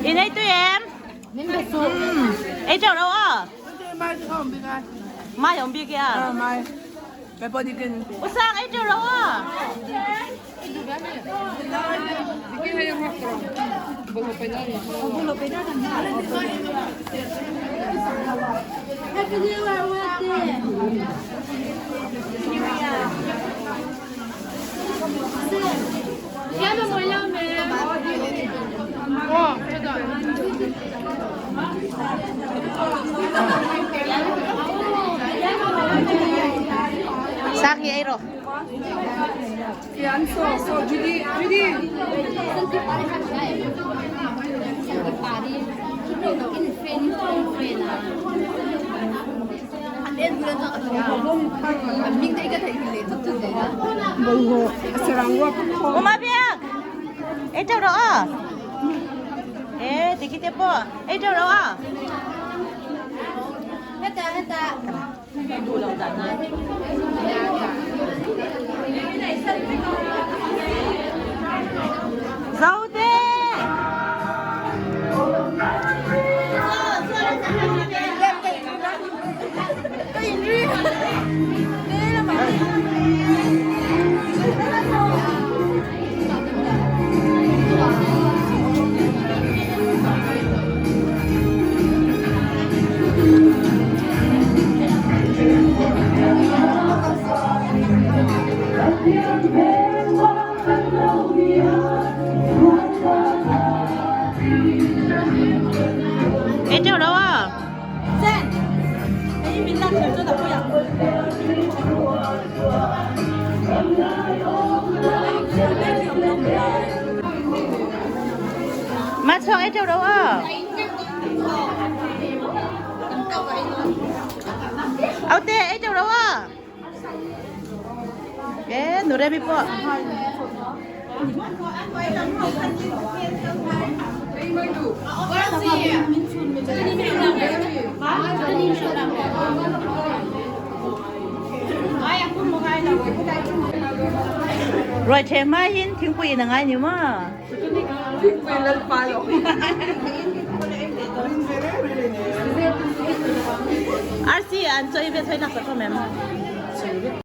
In ei tui em? Ei teuh lo a? Mai awm bik ia. Mai. Mai pawh dikin. U Sang ei teuh lo a? Sang hi ei rawh. Uma biak. Ei teuh rawh a. E ti khi te pawh ei teuh rawh a. Heta heta. Zote. Ei teuh lo a. Ma chuak ei teuh lo a. Aute ei teuh lo a. E nure mi pawh. Ruai ṭhe hma hin thingpui in a ngai ni maw? Thingpui lalpa lo. Arsi an choi ve thoi nak sa thom em?